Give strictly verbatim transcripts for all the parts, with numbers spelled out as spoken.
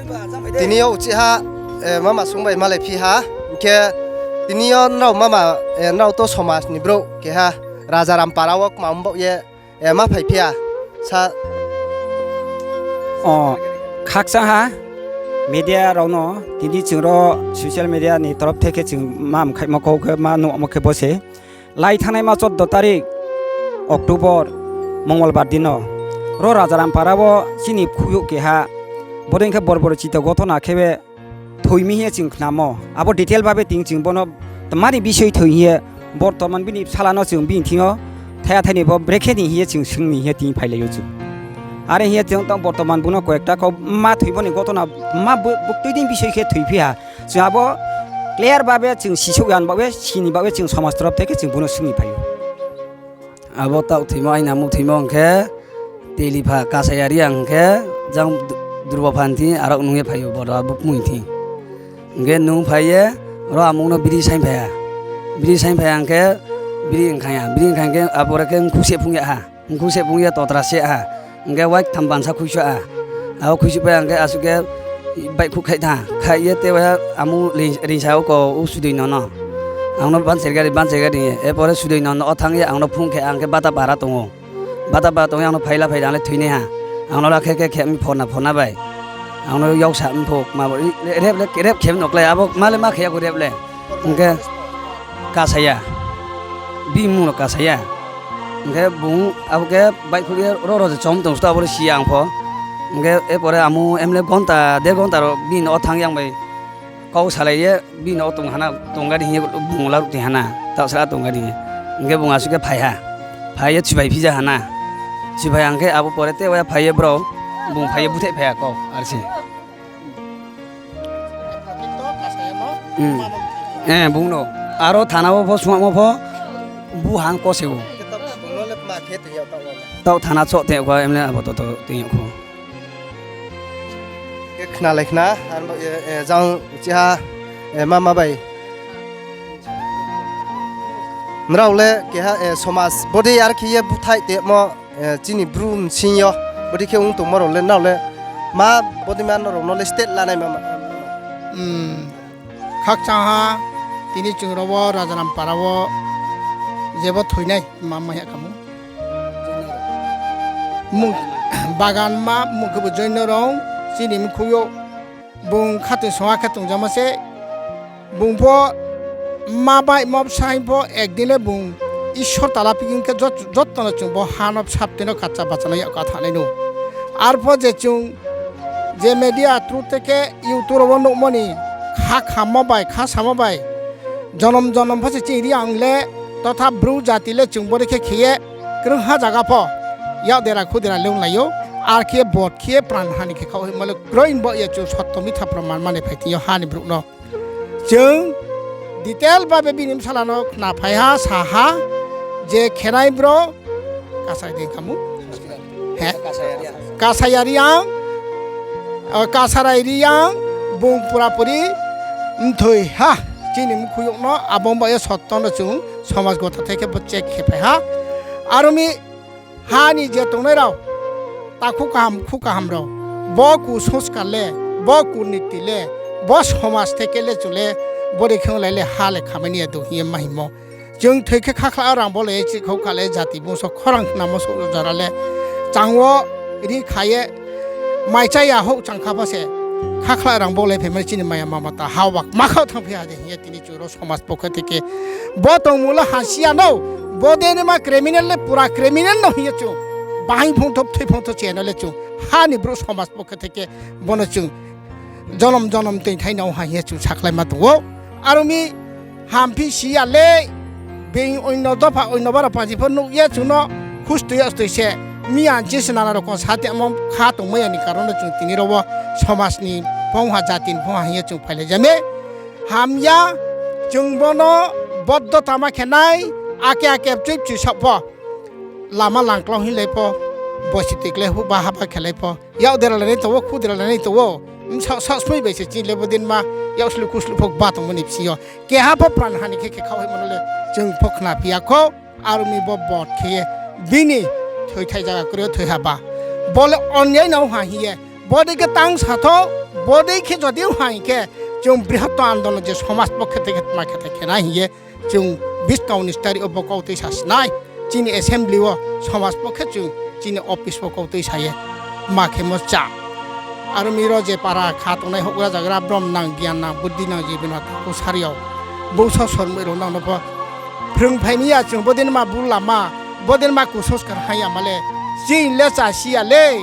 Tini yo uchih ha, mama sung bai malai phi ha, hing khe tini yo nrao mama, nrao to somaj ni brouh keha Rajaram para wo kma mbaoh ye, ma phai phi ya sa. O, khakchang ha, media rao no, tini chung ro social media ni torop theke chung ma mkhaihmo kau khe ma nuhmo khe bo se. Lai thanngnaima choddo tarik October, Mongolbar din no, ro Rajaram para wo chini khuyouh keha, bodei khe borbor chito gothona khe be thoi mi hing ye chung khnamo. Abo detail babe ting chung bono tma ni bisoi thoi hing ye, bortoman bini bsala no chung bini thing yo thaiha thai ni bo brekhe ni hing ye chung swung ni hing ye tini phailai ou chung. Are hing ye chung tang bortoman bung no koyekta kau ma thoimo ni gothona ma bu-, buktui din bisoi khe thoi phi ha. Chung abo clear babe chung sisouh ya ni baoh ye, sini baoh ye chung somaj torop theke chung bung no swung ni phai ou. Abo taoh thoimo, aini amung thoimo hing khe, Telipha Kasaya Reang hing khe, jang Du-, Durba phanthi arao nung ye phai ou, boro abo kmui thing. Hing khe nung phai ye, ro amung no biri saing phai ha. Biri saing phai ha hing khe, biri nkhaing ya. Biri nkhaing khe, abo re khe nkhu se phung ya ha. Nkhu se phung ye totra se ha. Hing khe wai ktham bansa khuisoh ha. Abo khuisoh phai ha hing khe asuh khe baihkhouh khaih tha. Khaih ye te wai ha amung ring-, ringsa ou ko o sudoi no no. Ang no bancher gari, bancher gari ye. Epore sudoi no no o thanng ye ang no phung khe ang khe bata para tong ou. Bata para tong ye ang no phaila phaila ang le thoinai ha. Ang no la khe khe khe mi phorna phorna bai. Ang no yausa mpho kma bo, rep le, rep khe no klái, abo ma le ma khe ya kho rep le. Hing khe kasaya. Bini mmung no kasaya. Hing khe bung abo khe baihkhouh ye ro ro je chom tong sto abo le si ya ang pho. Hing khe epore amung emle gonta, der gonta ro bini no o thanng ye ang bai kau salai ye, bini no o tong hana, tong gari hing ye bung laruh tong hana, taoh sala tong gari hing ye. Hing khe bung asuh khe phai ha. Phai ye chibai phija hana. Chibai hing khe abo pore te wai phai ye brao, bung phai ye búthaih phai ha kau, ar se. Bung no. Aro thana wo pho, sungamo pho, bu hang ko se ou. Taoh thana choh te kho, emle abo to to tong yag kho. Khe khnalai khna, ar bo, jang chiha, mama bai. Nrao le keha, somaj bodei ar khe ye búthaih temo, chini Bru bsing yo bodei khe ong tongmo rao le, nrao le ma bodei ma nrao no le step lanai ma ma. Khakchang ha, tini chung ro wo Rajaram para wo jebo thoinai ma ma ya kamo. Bagan ma mung khe bo Joino rong, chini mkhu yo bung khatoi song ha khe tongjamo se, bung pho ma baihmo bsa hing pho ekdin le bung Isor tala phi hing khe jot-, joto no chung bo ha no bsa btui no kacha bacha no yak ka thanai nou. Arpho je chung je media through theke YouTube wo nuhmo ni kha khammo bai, kha samo bai, jonom jonom pho se chini Reang le, totha Bru jati le chung bodei khe khe ye, krungha zaga pho, yak dera khu dera le onglai ou, ar khe ye bot khe ye pran hani khe khaoh hoihmo le kroi bo ye chung sotto mitha proman mani phai thing yo ha ni brouh no. Chung detail babe bini bsala no khna phai ha, sa ha, je khenai bro, Kasai dei kamo? He? Kasaya Reang, Kasarai Reang, bung purapuri mthoi ha. Chini mkhu yo no abo bai ye sotto no chung somaj gotha thai khe bo check khe phai ha. Aro mi ha ni je tongnai rao, takhu kaham, khu kaham rao, bo ku soskar le, bo ku niti le, bo somaj theke le chung le, bodei khe onglai le ha le khamai ni ya do hing ye ma hingmo. Chung thoi khe khakhla rang bo le chihkhau kha le jati bungso khorang khnamo souh jora le chang wo ri kha ye mai cha ya houh chang kha pho se khakhla rang bo le phaimai chini maya mamata ha wa kma khaoh thanngphi ha de hing ye tini chung ro somaj pokho theke bo tongmung le hasi ya no, bo de nima criminal le pura criminal no hing ye chung bahai phongtho bthoi phongtho cheno le chung ha ni brouh somaj pokho theke bono chung jonom jonom toingthai no ha hing ye chung sakhlaima tong ou. Aro mi hamphi si ya le, being oino dopha oino baro panji pho nuh ye chung no khustoi yastoi se, mi ang chini se nana rokom sa temo kha tongmai ya ni karon no chung tini ro wo somaj ni phongha jati ni phongha hing ye chung phailai ja mi. Hamya, chung bono boddo tama khe nai, ake ake bchoi bchoi saoh pho lama langklau hing lai pho, bosi tikle hu ba haba khe lai pho, yak dera lanai tong ou, khu dera lanai tong ou, bsaoh saoh smoi bai se chini le bo din ma, yak sluh khu sluh pho ba tongmo ni bsing yo keha pho pran hani khe khe khaoh hoihmo no le chung pho khna phi ya kho. Aro mi bo bot khe ye bini thoithai zaga kroi thoi ha ba, bo le onyai no ha hing ye, bodei khe tang sa tho, Bodei khe jodi ong ha hing khe, chung brihoto andolon je somaj pokhe thai khe tma khe thai khe nai hing ye, chung bis kaunis tarik wo bo kauktui sa si nai. Chini assembly wo somaj pokhe chung chini office wo kauktui sa ye tma khemo cha. Aro mi ro je para kha tongnai houhgra zagra brom nang, gian nang, buddhi nang, je bini takhu sari yo bungso sormoi rao nang no pho phrung phai mi ya chung bodei ma bu lama, bodei ma kusoskar hai ya ma le, chini le cha si ya le,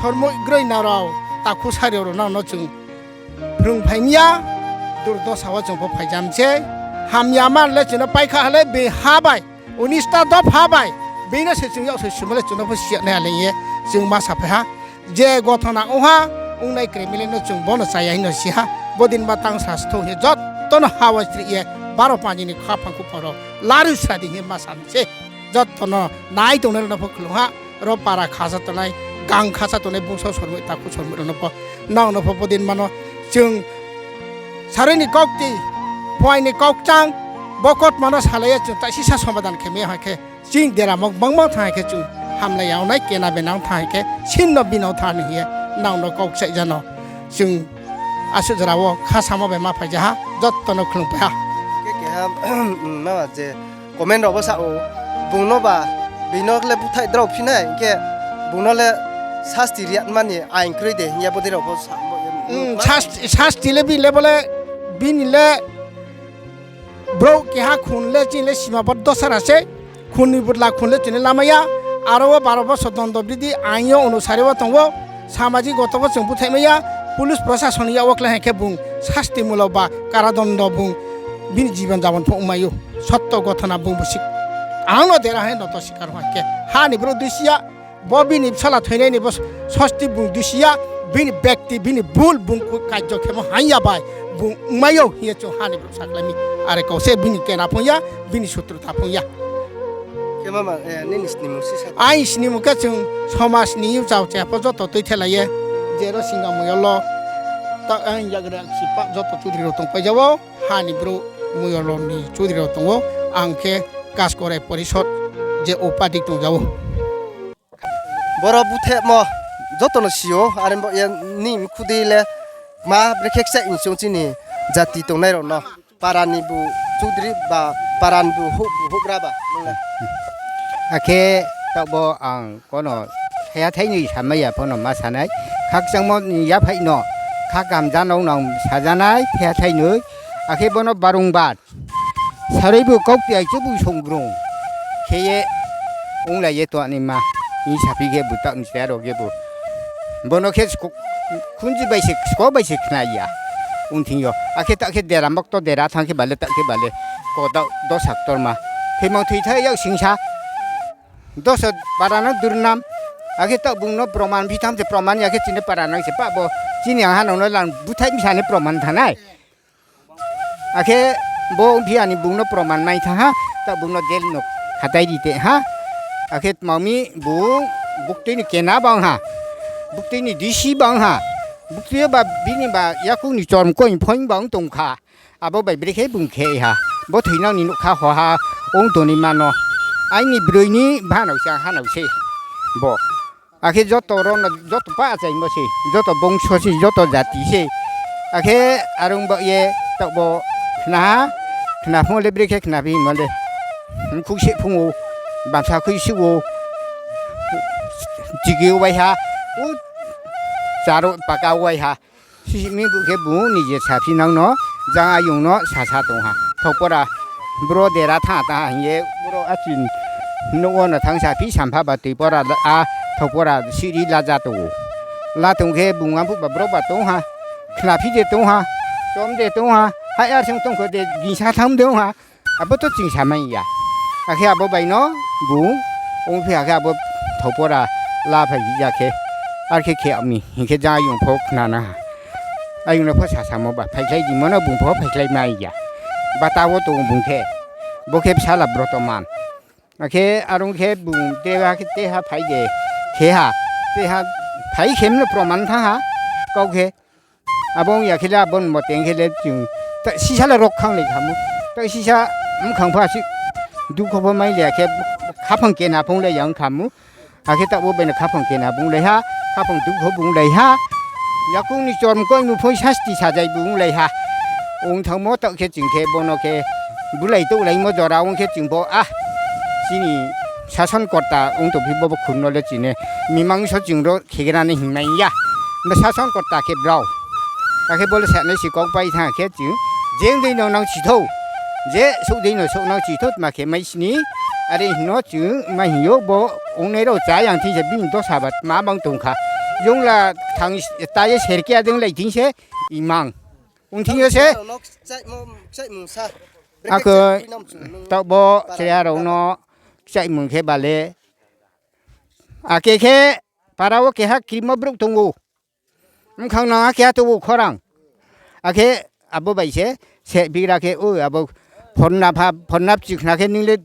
sormoi groi na rao, takhu sari rao nang no chung phrung phai mi ya, durdosa wo chung pho phaijam se, hamya man le chung no paikha ha le be ha bai, unista dopha bai, bini se chung yak soi sumo le chung no pho si ya nai ha le ye, chung ma saphai ha. Je gothona ong ha, ongnai kremili no chung bo no cha ya hing no si ha, bodei ma tang sa stho hing ye joto no ha wo srih ye, baro panji ni khaphang khuphang rao lari sra di hing ye ma sa mi se. Joto no nai tongnai rao no pho khlum ha, ro para khasa tongnai, gang khasa tongnai, bungso sormoi, takhu sormoi rao no pho, nang no pho bodei ma no chung sarui ni kaukti, phuaing ni kaukchang, bo kautma no salai ye chung taisisa somadan khe mi ya ha khe, chini deramo gbangma thanng hai khe chung hamlai ya ong nai, kena benang thanng hai khe sin no bino thanng ni hing ye nang no kau kchaih ja no chung asuh jora wo khasamo bai ma phai ja ha, joto no khlum phai ha. Khe keha, mama je comment rao bo sa ou, bung no ba, bini no le búthaih drao phi nai hing khe, bung no le sasti ri ya mani aing kroi de hing ye bodei rao pho sa bo ye. Sasti, sasti le bini le bo le, bini le brouh keha khun le chini le sima bo dosara se, khun ni budla khun le chini lamai ya, aro wo baro bosor dondo bidi aing yo onusari wo tong ou, samajik goto pho chung búthaih mai ya, police prosason ni yak wo klái hai khe bung sasti mulo ba karadondo bung bini jibon jabon pho ongmai ou, sotto gothona bung bo si, ang no dera hai no to sikar hai khe, ha ni brouh dusi ya, bo bini bsala thoinai ni bo sasti bung dusi ya, bini bekti, bini bul bung ku-, kajjo khemo hang ya bai, bung ongmai ou hing ye chung ha ni brouh sakhlai mi. Are kau se bini kena phung ya, bini sutruta phung ya. Khe mama, eh, nini snimung si sa. Aini snimung khe chung somaj ni chao chaya pho joto tuithelai ye, je ro singa moyol wo, ta ang yagra sipa joto chudri rao tongpai ja ou, ha ni brouh moyol ni chudri rao tong ou, ang khe Kaskorai Porisod je upadi tong ja ou. Boro búthaihmo joto no si ou, are bo ye ni mkhu dei le ma brekhe kchaih ni chung chini jati tongnai rao no. Para ni bu chudri ba, para ni bu houh-, houhgra ba, nung le. Akhe taoh bo ang kono thaiha thainoi samai ya pho no ma sa nai. Khakchangmo ni yaphaih no, kha kamja no nang saja nai, thaiha thainoi. Akhe bo no barungbar sarui bu kaukti ai chubu songbrung khe ye onglai ye tongnaima hing saphi khe bu taoh ni se aro khe bu. Bo no khe sko-, khunju bai se, sko bai se khna ya. Ongthing yo. Akhe taoh khe dera mokto dera thanng khe ba le taoh khe ba le. Ko taoh dosa ktorma. Khe mangthoi thai yak singsa. Dosa para no durnam. Akhe taoh bung no proman phi tham se proman ya khe chini para nang se pa bo. Chini ang ha nang no lang búthaih misa ni proman thanng nai. Akhe bo ongphi ani bung no proman mai thanng ha, taoh bung no jail no khatai ri te ha. Akhe tma mi bung buktui ni kena bang ha, buktui ni D C bang ha, buktui yo ba bini ba yakoung ni chorm koing phoing bang tong kha. Abo bai brekhe bung khe ha, bo thoinang ni nougkha ho ha, ong tongnaima no. Aini broi ni bhanao se, ang hanao se bo. Akhe joto ro no, joto pa achaimo se, joto bongso se, joto jati se. Akhe are ong ba ye taoh bo khna ha, khna phung le brekhe khna phi mo le. Mkhu se phung ou, bamsa khui se ou, chigi wai ha, u charo paka wai ha. Sisi mi bu khe bung nije saphi nang no, jang ayong no sasa tong ha. Thaupora, bro dera thanng tang ha hing ye, bro achin nouh wo no thanng saphi, sampha ba tui pora la, a, thaupora siri laja tong ou. La tong khe bung amphuh ba bro ba tong ha, khnaphi de tong ha, chom de tong ha, hai ar seng tong kho de, gingsa tham de ong ha. Abo to chingsa mai ya. Akhe abo bai no bung ongphi ya khe abo thaupora laphai ya khe. Ar khe khe mi hing khe jang ayong pho khna na ha. Ayong no pho sasamo ba phaikhlai dimo no bung pho phaikhlai mai ya. Bata wo tong bung khe. Bo khe bsala brotoman. Akhe are ong khe bung teha khe teha phai de. Khe ha. Teha phai khe mno proman thanng ha. Kau khe. Abo ong ya khe le abo ni mote ong khe le chung ta sisa le rok khanglai kha mu. Ta sisa mkhang pha si dukho pho mai le ya khe khaphang kena phung le ya ong kha mu. Akhe taoh bo bai no khaphang kena bung lai ha, khaphang dukho bung lai ha. Yakoung ni chorm koimung phoi sasti sajai bu onglai ha. Ong thangmo taoh khe ching khe bono khe bulai touhlaimo jora ong khe ching bo a chini sason korta ong tongphi bo, bo khun no le chini mimang so ching ro khegra ni hingmai ya. Bo sason korta khe brao. Akhe bo le sanai si kau pai thanng khe ching je dei no nang si thou, je souh dei no souh nang si thou tma khe mai sini. Are hing no ching mai hing yo bo ongnai rao chá yang thing se bini dosa ba tma bang tong kha. Yongla thang ta ye serkea dei onglai thing se imang. Ong thing yo se. Akhe taoh bo chaya rao no kchaihmung khe ba le. Akhe khe para wo keha krimo brouh tong ou. Bkhang nang akhe ha tong ou khorang. Akhe abo bai se, se bigra khe, o abo phorna pha, phorna bchi khna khe nung le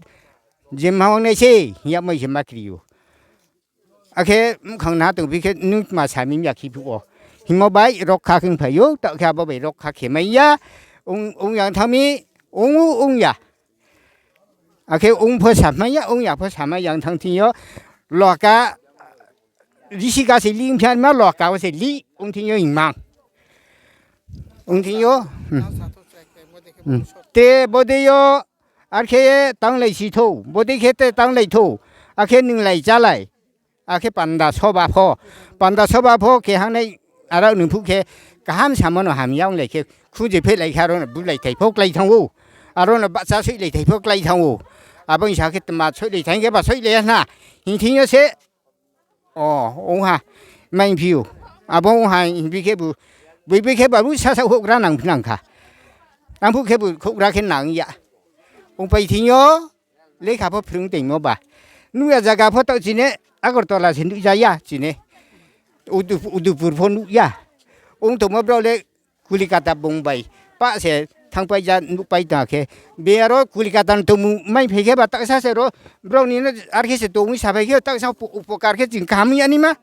je ma ong nai se, hing yagmai se ma kri ou. Akhe bkhang na tongphi khe nung tma sa mi ya khe phuh wo. Hingmo bai rokha khe ongphai ou, taoh khe abo bai rokha khe mai ya, ong, ong yang thanng mi, ong ou ong ya. Akhe ong pho samai ya, ong ya pho samai ya ong thanng thing yo, loka, risi ka se li ong phi ma loka wo se li ong thing yo hingmang. Ong thing yo. Te bodei yo, ar khe tanglai si thou, bodei khe te tanglai thou, akhe ninglai chálai. Akhe panda soba pho, panda soba pho khe hangnai aro nung phuh khe kaham samo no hamya onglai khe khunje phehlai khe aro no bulai thai pho klái thanng ou. Aro no bahcha soihlai thai pho klái thanng ou. Abo hing sa khe tma soihlai thai khe ba soihlai ya hna. Hing thing yo se, o, ong ha, mai phi ou. Abo ong ha hing phi khebu, boi boi khe babu sasaoh houhgra nang phi nang kha. Ang phuh khebu houhgra khe nang ya. Ongpai thing yo, lekha pho phrung tongmo ba. Nuh ya zaga pho taoh chini, Agartala se nuh ja ya chini. Udu-, Udupur pho nuh ya. Ong tongmo brao le Kolikata, Bombay pah se thanngpai ja nuhpai tong khe. Be aro Kolikata ni tongmung mai phai khe ba taohsa se ro brao ni no ar khe se tongmung saphai khe taohsa upo-, upokar khe ching kaham ya naima.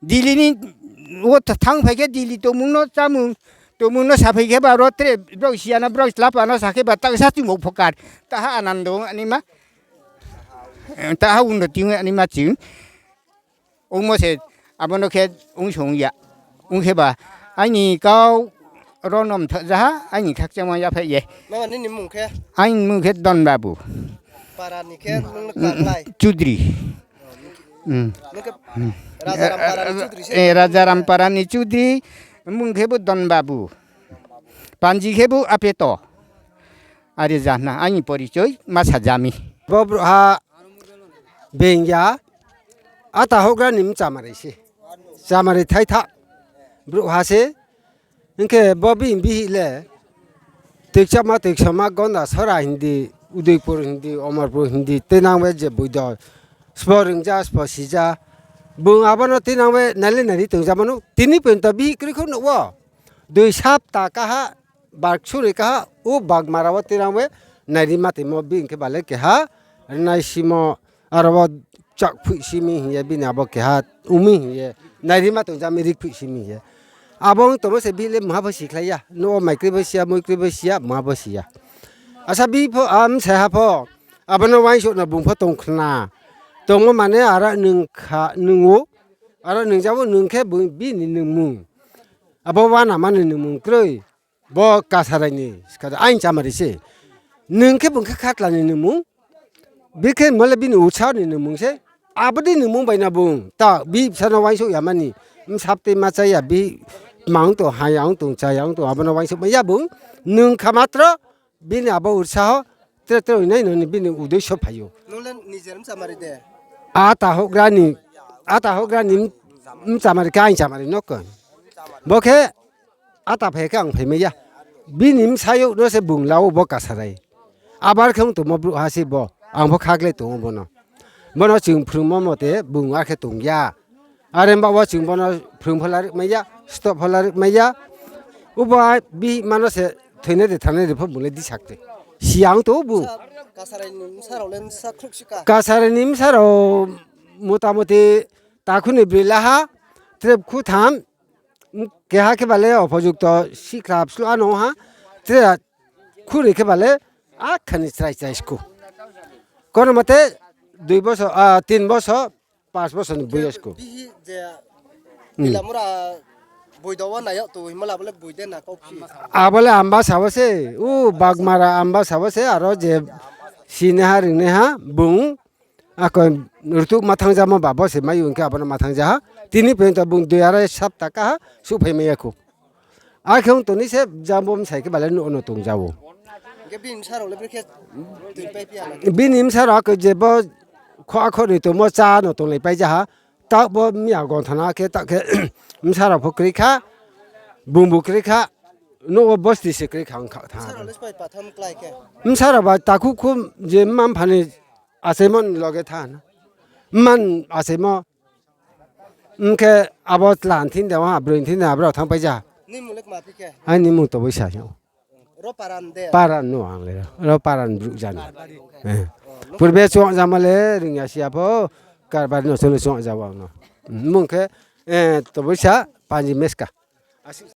Dili ni wo thanngphai khe Dili tongmung no chámung tongmung no saphai khe ba ro tre brao siya no brao chlapa no sa khe ba taohsa ching upokar. Taha anando ong ya naima. Taha unnoti ong ya naima ching. Ongmo se abo no khe ong song ya. Ong khe ba aini kau ro no mthoh ja ha, aini khakchangma yaphaih ye. Aini mmung khe Don Babu. Chudri. Rajaram para ni Chudri. Mmung khebu Don Babu. Panji khebu Apeto. Are ja hna aini porichoi ma sa ja mi. Bo brouhha being ya, ata houhgra ni mchamari se. Chamari thaitha brouhha se. Hing khe bo bini bihih le toikchama toiksama Gondasora hing di, Udaipur hing di, Omorpur hing di, tinang we je boido sbo ringja, sbo sija. Bung abo no tinang we nai le nai ri tongja mano. Tini porjonto bihih kroi kho nouh wo. Dui sapta kaha, bak suri kaha, o Bagmara wo tinang we nai ri ma tongmo bihih khe ba le keha rnai simo, aro wo chak phoih si mi hing ye bini abo keha ong mi hing ye, nai ri ma tongja mi ri phoih si mi hing ye. Abo ong tongmo se bihih le mungha pho sikhlai ya, nouh wo mai kroi bo si ya, mui kroi bo si ya, mungha pho si ya. Asa bihih pho, a bsai ha pho, abo no uaingsouh no bung pho tong khna. Tongmo mane aro nung kha, nung ou, aro nung ja ou, nung khe bini nungmung. Abo uanama ni nungmung kroi. Bo Kasarai ni, aini chamari se. Nung khe bung khe khatla ni nungmung. Bikhe mo le bini utsaho ni nungmung se. Abo dei nungmung bai no bung ta bihih bsa no uaingsouh ya mani. Bsa btui ma chá ya, bihih tma ong tong, ha ya ong tong, chá ya ong tong, abo no uaingsouh mai ya bung. Nung kha matro bini abo utsaho tre tre nai no ni bini uddesho phai ou. Ata houhgra ni, ata houhgra ni mchamari khe aini chamari no khe. Bo khe ata phai khe ang phai mai ya. Bini bsayouh no se bung la ou bo Kasarai. Abar khe ong tongmo brouhha se bo. Ang pho khaklai tong ou bono. Bono chung phrungmo mote bung ar khe tong ya. Are baoh wo chung bono phrung pho larik mai ya, stop pho larik mai ya. Ubo bihih ma no se thoinai de thanngnai de pho bung le disak te. Siya ong tong ou bung. Kasarai ni bsa rao motamoti takhu ni broi la ha, tre khu tham, keha khe ba le ophojukto sihkhla bsluh ano ha, tre khunoi khe ba le akha ni chrai chrai sku. Kono mote dui bosor, tin bosor, panch bosor ni boyos sku. Boi do wo nai yag tong himo le abo le boi de na kau phi? Abo le Ambasa wo se, u Bagmara Ambasa wo se, aro je sinaiha ringnaiha bung, akhe rutuh ma thanng jamo ba bo se mai ong khe abo no ma thanng ja ha. Tini porjonto bung dui arai sapta kaha suhphai mai ya khou. Akhe ong tong ni se jang bo bsai khe ba le nouh no tong ja ou. Hing khe bini bsa rao le brekhe tui pai phi ya na? Bini bsa rao akhe je bo kho akho ni tongmo chá no tonglai pai ja ha. Taoh bo miya gonthana khe taoh khe bsa rao pho kroi kha, bung bu kroi kha, nouh wo bosti se kroi kha ong kha tha. Bsa rao le spai patham klái khe? Bsa rao ba takhu khu je mma mpha ni achaimo ni loge tha na. Mma ni achaimo. Ong khe abo tla thing de, ha, broi thing de, abo rao thanng pai ja. Nini mung le kma phi khe? Aini mung Toboisa hing ou. Ro para ni de? Para ni no ang le ro. Ro para ni brouh jani. Purbe chuang jamo le ring ya si ya pho, Karbari no chung no chuang ja ou ang no. Mung khe, Toboisa Panji Meska.